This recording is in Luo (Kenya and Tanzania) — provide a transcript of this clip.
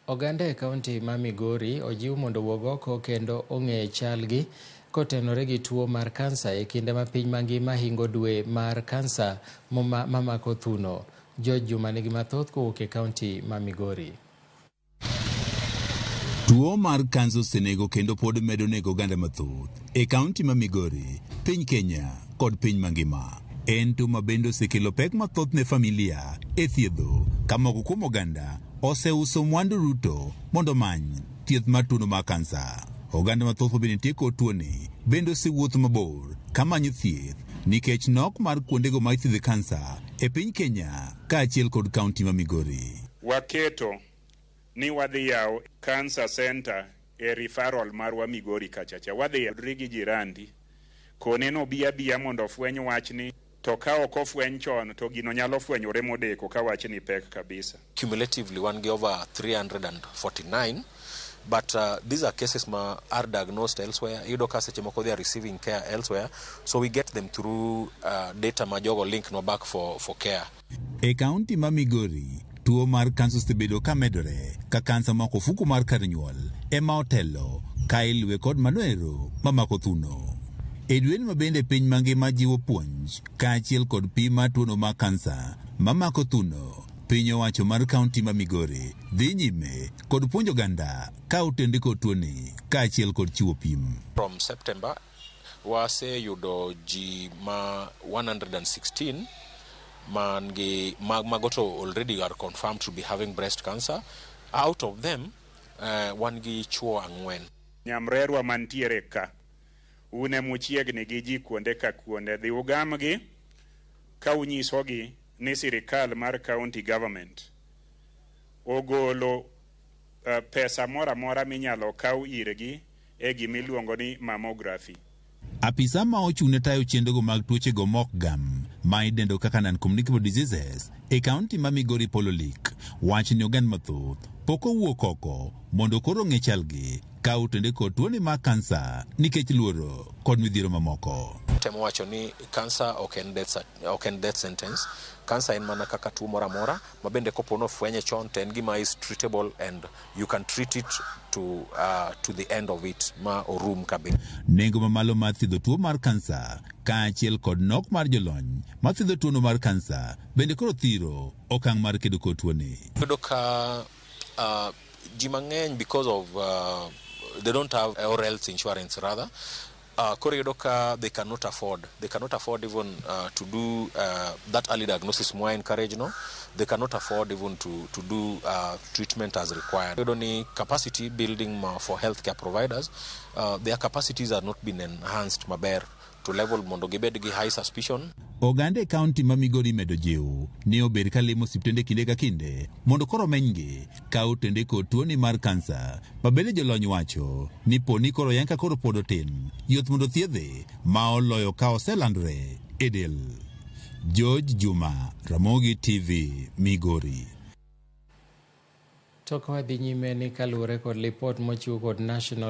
Oganda e kaunti ma Migori ojiw mondo owuog oko kendo ong'e chalgi kotenore gi tuo mar kansa e kinde ma piny mangima hingo dwe mar kansa mamako thuno. George Juma nigi mathoth kowuok e kaunti ma Migori. Tuo mar kansa osenego kendo pod medo nego oganda mathoth e kaunti ma Migori, piny Kenya kod piny mangima. En tuo ma bende osekelo pek mathoth ne familia e thiedho ka moko kuom oganda oseuso mwandu duto mondo omany thieth mar tuono mar kansa. Oganda mathoth ma bende nitie kod tuoni bende osewuotho mabor kamanyo thieth nikech nok mar kuondego ma ithiedhe kansa e piny Kenya kaachiel kod kaunti ma Migori. Waketo ni wadhi yawo cancer center e referral marwa Migori kachacha. Wadhi yudri gi jirandi kone nobi abiya mondo ofweny wachni to ka ok ofweny chon to gino nyalo fwenyore modeko ka wachni pek kabisa. Cumulatively wan gi over 349, but these are cases ma are diagnosed elsewhere. Iyudo ka seche moko they are receiving care elsewhere, so we get them through data ma jogo link nwa back for care. E kaunti ma Migori, tuo mar kansa osebedo ka medore ka kansa mako ofuku mar kar nyuol ema otelo ka iluwe kod manoero mamako thuno. E dweni ma bende piny mangima jiwo puonj kaachiel kod pim mar tuono mar kansa mamako thuno, piny owacho mar kaunti ma Migori dhi nyime kod puonjo oganda ka otende kod tuoni kaachiel kod chiwo pim. From September waseyudo ji ma 116 man gi mago to already are confirmed to be having breast cancer. Out of them wan gi chuo 4. Nyamrerwa mantiere ka un emuchiegni gi ji kuonde ka kuonde dhi ugamgi ka unyisogi ni sirikal mar county government ogolo pesa moro amora minyalo kaw irgi e gimiluongo ni mammography. Apisa ma ochung' ne tayo chenrogo mag tuochego mok gam ma idendo kaka non-communicable diseases e kaunti ma Migori Paul Olik wacho ni oganda mathoth pok owuok oko mondo koro ong'e chalgi ka otende kod tuoni mar kansa nikech luoro kod midhiero mamoko. Temo wacho ni kansa ok en death sentence. Kansa en mana kaka tuo moro amora ma bende kopo nofwenye chon to en gima is treatable and you can treat it to the end of it ma orum kabisa. Nengo mamalo mar thiedho tuo mar kansa kaachiel kod nok mar jolony mathiedho tuono mar kansa bende koro thiro okang' mar kedo kod tuoni. Iyudo ka ji mang'eny because of they don't have or health insurance rather, koro iyudo ka they cannot afford even to do that early diagnosis mwa encourage no, they cannot afford even to do treatment as required. Iyudo ni capacity building ma for healthcare providers, their capacities are not been enhanced maber to level mondo gibed gi high suspicion. Oganda e kaunti ma Migori imedo jiw ni obed ka limo osiptende kinde ka kinde mondo koro omenygi ka otende kod tuoni mar kansa ma bende jolony wacho ni po ni koro oyang ka koro pod otin yot mondo thiedhe ma oloyo ka oselandore e del. George Juma, Ramogi TV, Migori. To ka wadhi nyime ni kaluwore kod lipot mochiw kod National